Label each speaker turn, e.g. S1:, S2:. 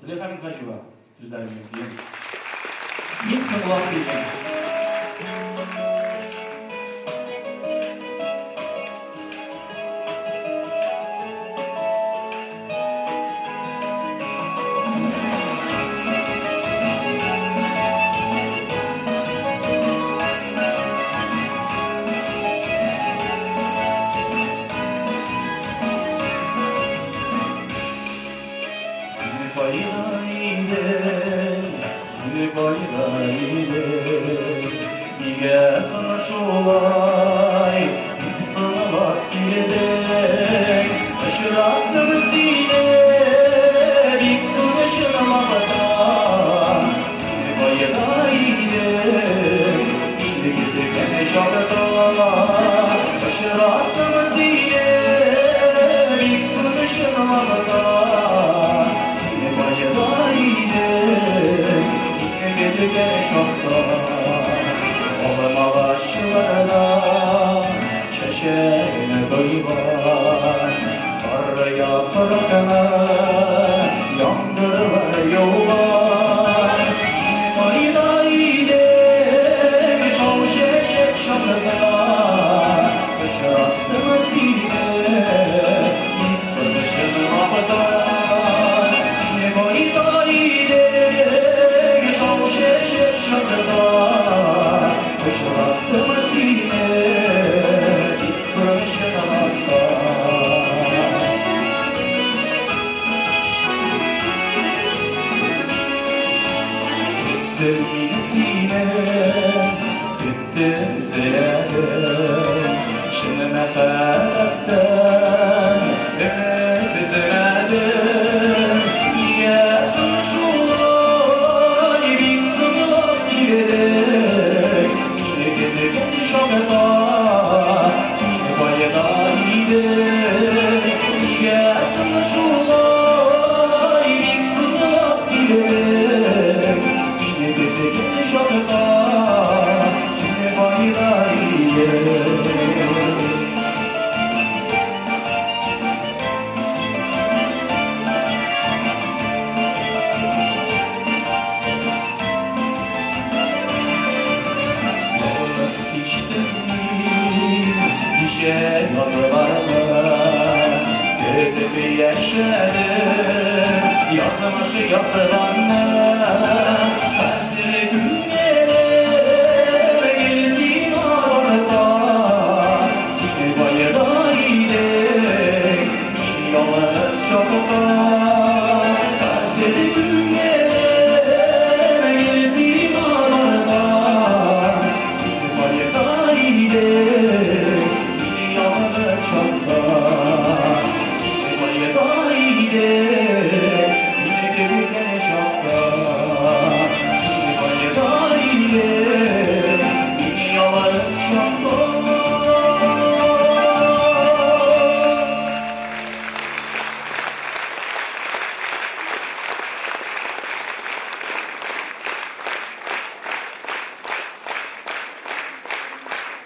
S1: Зөләйха Минһаҗева сүзләреннән киен. Бик соңлап килгән. Сине кайда идең, сине кайда идең, нигә соң шулай бик соңлап килдең? Очраттым сине бик соң чынлыкта, сине кайда идең, инде көткән чакта. Очраттым сине бик соң чынлыкта, сине кайда идең, инде көткән чакта. Алмагачларда чәчәгенә койган сары яфракны яңгырлар яуган. Син кайда идең, шау чәчәк чакта? Очраттым сине бик соң чынлыкта. Син кайда идең, шау чәчәк чакта? Очраттым сине бик соң чынлыкта. Көттем мин сине, көттем, өзеләдем, чын мәхәббәттән өмет өзмәдем. Нигә соң шулай бик соңлап килдең? Мине көткән чакта син кайда идең? Нигә соң шулай бик соңлап килдең? Мине көткән чакта син кайда идең? Ялгыз кичтем мин ничә язларны, көтеп яшәдем язмыш язганны.